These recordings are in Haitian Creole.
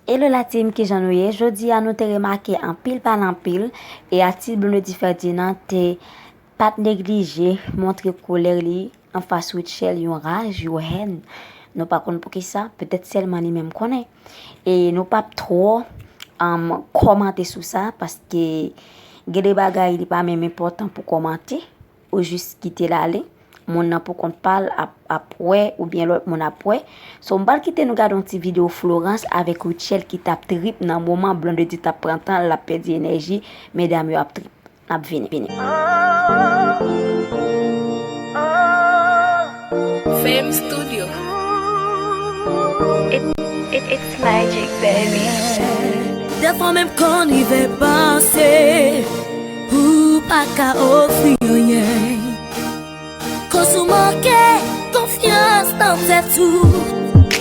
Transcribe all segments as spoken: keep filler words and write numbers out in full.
Hello la team, kijan nou ye? Jodi a nou te remake anpil pale anpil e atis Blondedy Ferdinand te pa t neglije montre kolè li anfas Rutshelle, yon raj, yon hèn. Nou pa konn poukisa, petèt sèlman li menm konnen. E nou p ap twò, um, kòmante sou sa, paske gen de bagay li pa menm enpòtan pou kòmante, ou jis kite l ale. Moun nan pou kont pa l ap, ap wè, oubyen lòt moun ap wè. So, m pral kite nou gade yon ti videyo Florence avèk Rutshelle ki t ap trip nan moman Blondedy t ap pran tan l, l ap pèdi enèji, medam yo ap trip. N ap vini, vini. Fame Studio. It, it, it's magic, baby. Dèfwa menm kan rive panse, ou pa ka ofri anyen. Koz ou manke konfyans nan tèt ou.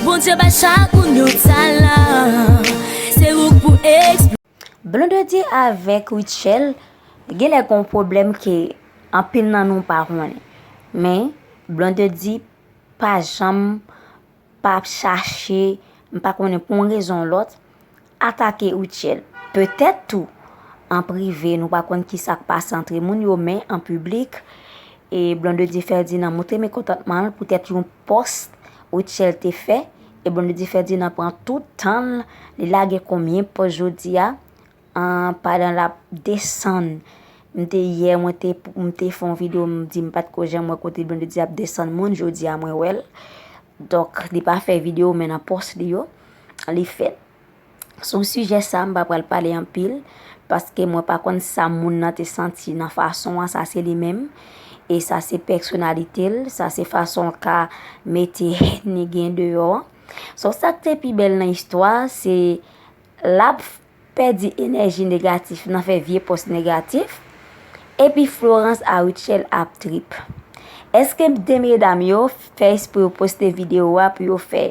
Bondye bay chak moun yon talan. Se ou k pou eksplike. Blondedy avèk Rutshelle genlè gon pwoblèm ke anpil nan nou pa konnen. Men, Blondedy pa janm pa ap chache, m pa konnen pou yon rezon ou lòt, atake Rutshelle. Petèt tou, an prive, nou pa konn ki sa k pase antre moun yo, men an piblik, e Blondedy Ferdinand montre mekontantman l poutèt yon pòs Rutshelle te fè, e Blondedy Ferdinand pran tout tan l, li lage konbyen pòs jodi a, an, pandan l ap desann. M te yè, mwen te, m te fè yon videyo, m di m pa t ko janm wè kote Blondedy ap desann moun, jodi a mwen wè l. Donk, li pa fè videyo, men nan pòs li yo, li fè l. Sou sijè sa, m pa pral pale anpil, paske mwen pa konn sa moun nan te santi nan fason an, sa se li menm. E sa se pèsonalite l, sa se fason l ka mete hèn li gen deyò an. So, sa k te pi bèl nan istwa a, se l ap pèdi enèji negatif nan fè vye pòs negatif, epi Florence a Rutshelle ap trip. Èske de medam yo fè espre yo poste videyo a pou yo fè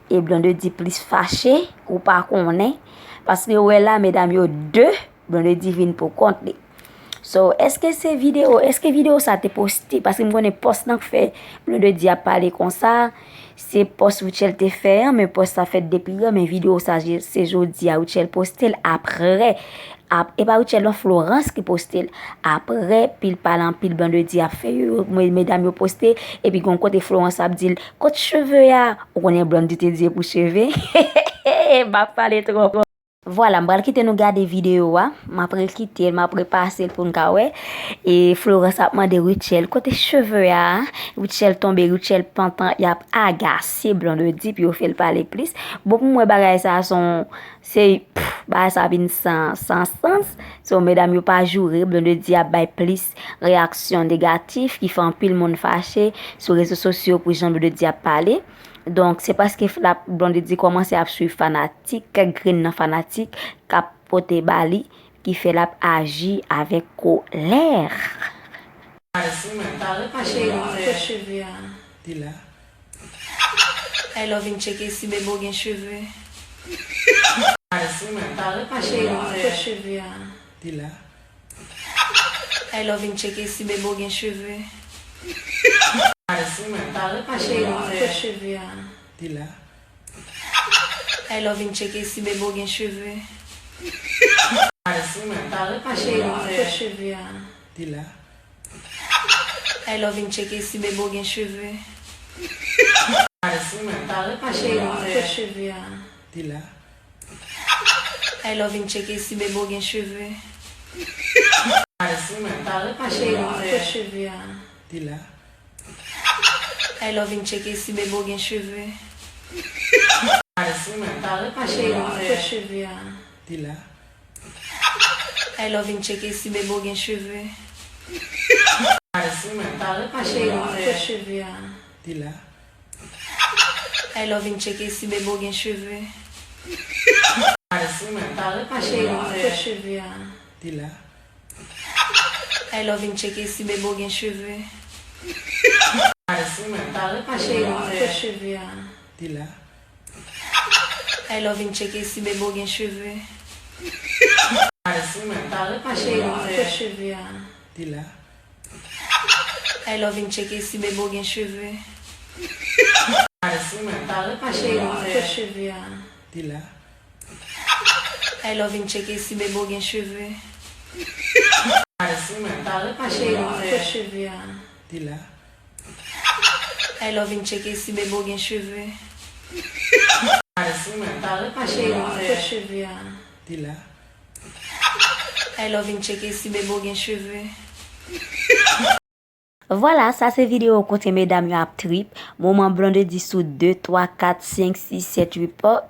e Blondedy plis fache, ou pa konnen? Paske yo wè la, medam yo de, Blondedy vin pou kont li. So, èske se videyo, èske videyo sa te poste? Paske m konnen pòs nan k fè Blondedy ap pale konsa, se pòs Rutshelle te fè an, men pòs sa fèt depi yè, men videyo sa, je- se jodi a Rutshelle poste l apre. Ap, e pa Rutshelle non, Florence ki poste l. Apre, pil pale anpil Blondedy ap fè yo, yo, me- medam yo poste, epi gon kote Florence ap di l, "Kot cheve a?" Ou konnen Blondedy te di e pou cheve. M ap pale twòp. Vwala, m pral kite nou gade videyo a. M ap rekite l, m ap repase l pou n ka wè. E Florence ap mande Rutshelle, "Kote cheve a?" Rutshelle tonbe, Rutshelle pantan, y ap agase Blondedy pou yo fè l pale plis. Bon, pou mwen, bagay sa se yon, se, pff, bagay sa vin san, san sans. So, medam yo pa joure, Blondedy ap bay plis reyaksyon negatif, ki fè anpil moun fache sou rezo sosyo pou jan Blondedy ap pale. Donk, se paske f- la Blondedy kòmanse ap swiv fanatik, kèk grenn nan fanatik k ap pote ba li, ki fè l ap aji avèk kolè. Ma cheri, kot cheve a? Li la. Ay lò vin tcheke si Bebo gen cheve. Ma cheri, kot cheve a? Li la. Ay lò vin tcheke si Bebo gen cheve. Ma cheri, kot cheve a? Li la. Ay lò vin tcheke si Bebo gen cheve. Ma cheri, kot cheve a? Li la. Ay lò vin tcheke si Bebo gen cheve. Ma cheri, kot cheve a? Li la. Ay lò vin tcheke si Bebo gen cheve. Ma cheri, kot cheve a? Li la. Ay lò vin tcheke si Bebo gen cheve. Ma cheri, kot cheve a? Li la. Ay lò vin tcheke si Bebo gen cheve. Ma cheri, kot cheve a? Li la. Ay lò vin tcheke si Bebo gen cheve. Ma cheri, kot cheve a? Li la. Ay lò vin tcheke si Bebo gen cheve. Ma cheri, kot cheve a? Li la. Ay lò vin tcheke si Bebo gen cheve. Ma cheri, kot cheve a? Li la. Ay lò vin tcheke si Bebo gen cheve. Ma cheri, kot cheve a? Li la. Ay lò vin tcheke si Bebo gen cheve. Cheri, kote cheve a? Ay lò vin tcheke si Bebo gen cheve. Cheri, kote cheve a? Ay lò vin tcheke si Bebo gen cheve. Vwala, sa se videyo kote medam yo ap trip. Moman Blondedy sou de, twa, kat, senk, sis, sèt, uit pòs,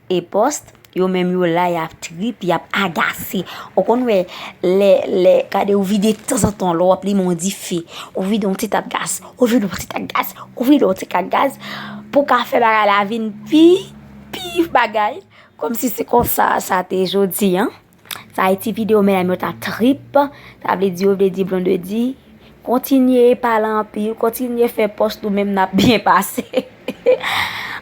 e pòs, yo menm yo la, y ap trip, y ap agase. Ou konn wè, lè, lè, gade, ou vide tanzantan, lè w ap limen yon dife, ou vide yon ti tak gaz, ou vide yon ti tak gaz, ou vide yon ti tak gaz, pou w ka fè bagay la vin pi, pi bagay. Kòmsi se konsa sa te jodi a. Sa e ti videyo medam yo t ap trip. Sa vle di yo vle di Blondedy, kontinye pale anpil, kontinye fè pòs nou menm n ap byen pase.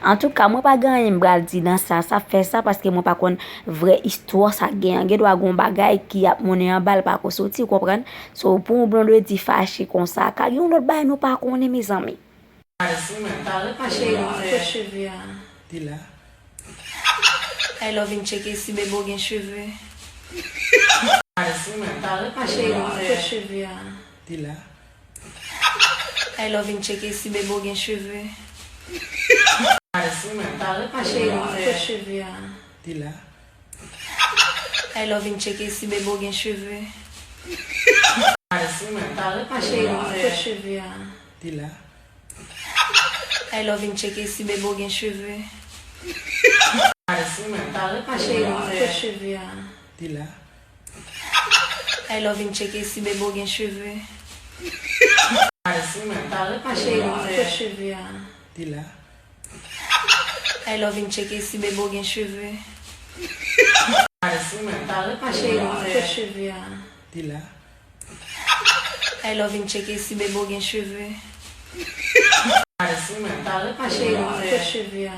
Antouka, mwen pa gen anyen m pral di nan sa. Sa fè sa paske mwen pa konn vrè istwa sa gen an. Gen dwa gen yon bagay ki ap monnen anba l pa ko soti, ou konprann? So, pou yon Blondedy fache konsa, ka gen yon lòt bagay nou pa konnen, mezanmi. Cheri, kote cheve a? Ay lò vin tcheke si Bebo gen cheve. Cheri, kote cheve a? Ay lò vin tcheke si Bebo gen cheve. Cheri, kote cheve a? Ay lò vin tcheke si Bebo gen cheve. Cheri, kote cheve a? Ay lò vin tcheke si Bebo gen cheve. Cheri, kote cheve a? Ay lò vin tcheke si Bebo gen cheve. Cheri, kote cheve a? Ay lò vin tcheke si Bebo gen cheve. Cheri, kote cheve a? Ay lò vin tcheke si Bebo gen cheve. Cheri, kote cheve a?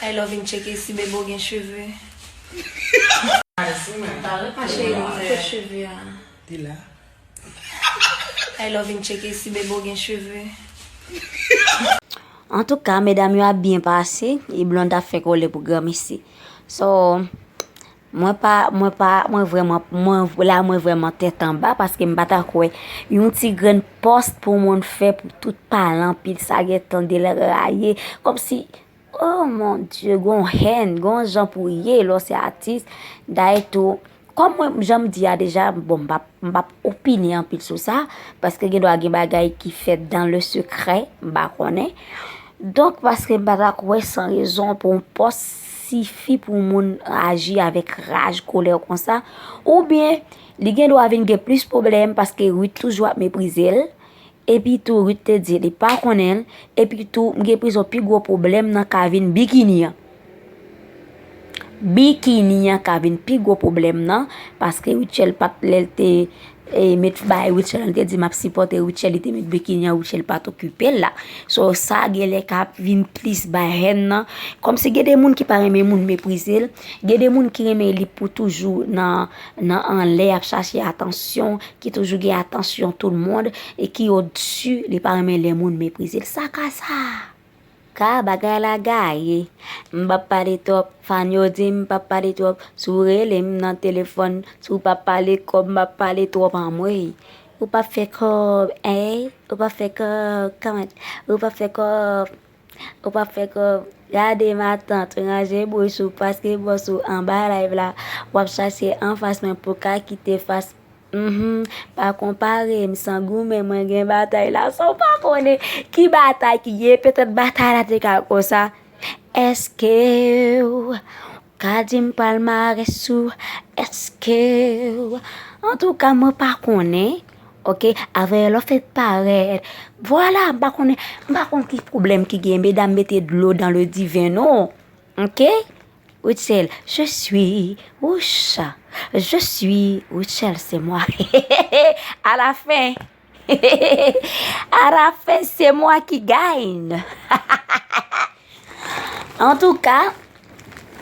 Ay lò vin tcheke si Bebo gen cheve. Cheri, kote cheve a? Ay lò vin tcheke si Bebo gen cheve. Antouka, medam yo ap byen pase, e Blonde ap fè kòlè pou granmesi. So, mwen pa, mwen pa, mwen vrèman, mwen, la mwen vrèman tèt anba, paske m pa ta kwè yon ti grenn pòs pou moun fè pou tout pale anpil sa gentan deraye. Kòmsi, oh mon Dieu, gon hèn, gon jan pou ye lè w se atis. Dayè tou, kòm mwen, jan m di a deja, bon, m p ap, m p ap opine anpil sou sa, paske gen dwa gen bagay ki fèt dans le secret, m pa konnen. Donk, paske m pa ta kwè san rezon pou yon pòs sifi pou moun aji avèk raj, kolè konsa, oubyen li gen dwa vin gen plis pwoblèm paske Ruth toujou ap meprize l, epi tou Ruth te di li pa konnen l, epi tou m gen enpresyon pi gwo pwoblèm nan ka vin bikini an. Bikini an ka vin pi gwo pwoblèm nan, paske Rutshelle pa t, lè l te, e, met bay Rutshelle, l te di, "M ap sipòte Rutshelle," li te met bikini an, Rutshelle pa t okipe l la. So, sa genlè ka vin plis bay hèn nan. Kòmsi gen de moun ki pa renmen moun meprize l, gen de moun ki renmen li pou toujou nan, nan anlè, ap chache atansyon, ki toujou gen atansyon tout moun, e ki odsi, li pa renmen lè moun meprize l. Sa ka sa? Ka bagay la gaye. M p ap pale twòp, fan yo di m p ap pale twòp. Si w rele m nan telefòn, si w p ap pale kòb, m ap pale twòp anmwey. Ou p ap fè kòb, ey, ou p ap fè kòb, kòman, ou p ap fè kòb, ou p ap fè kòb. Gade matant, ranje bouch ou, paske bòs ou anba live la, w ap chache anfas mwen pou ka kite fas. Mhm. Pa konpare m, san goumen mwen gen batay la. Sa w pa konnen ki batay ki ye, petèt batay la te ka konsa. Èske w ka di m palmarès ou? Èske w, antouka, mwen pa konnen. Oke, avè lò fèt parèt. Vwala, m pa konnen, m pa konn ki pwoblèm ki gen. Medam, mete dlo dans le divin, non. Oke? Rutshelle, je suis Ruth. Je suis Rutshelle, c'est moi. À la fin. À la fin, c'est moi qui gagne. Antouka,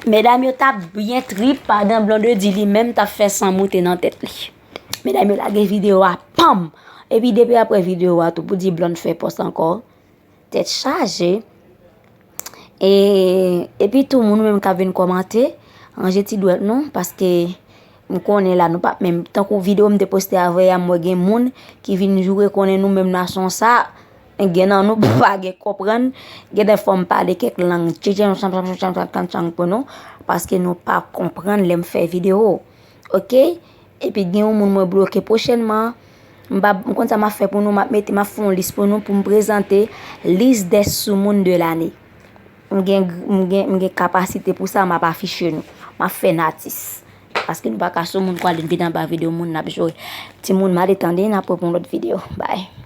medam yo t ap byen trip pandan Blondedy li menm t ap fè san moute nan tèt li. Medam yo lage videyo a, panm! Epi depi apre videyo a tou, pou di Blonde fè pòs ankò. Tèt chaje. E, epi tou, moun nou menm k ap vin kòmante, ranje ti dwèt nou, paske m konnen la nou p ap menm, tankou videyo m te poste avè a, m wè gen moun ki vin joure konnen nou menm nasyon sa, gen nan nou pa gen konprann, gen de fwa m pale kèk lang tchitchan pou nou, paske nou pa konprann lè m fè videyo. Oke? Epi gen yon moun mwen bloke pwochènman. M pa, m konn sa m ap fè pou nou, m ap mete, m ap fè yon lis pou nou pou m prezante lis dè soumoun de lane. M gen, m gen, m gen kapasite pou sa, m ap afiche nou. M ap fè natis. Paske nou pa ka soumoun kwa vin anba videyo moun n ap joure. Timoun, m ale tande, n ap reprann lòt videyo. Bye.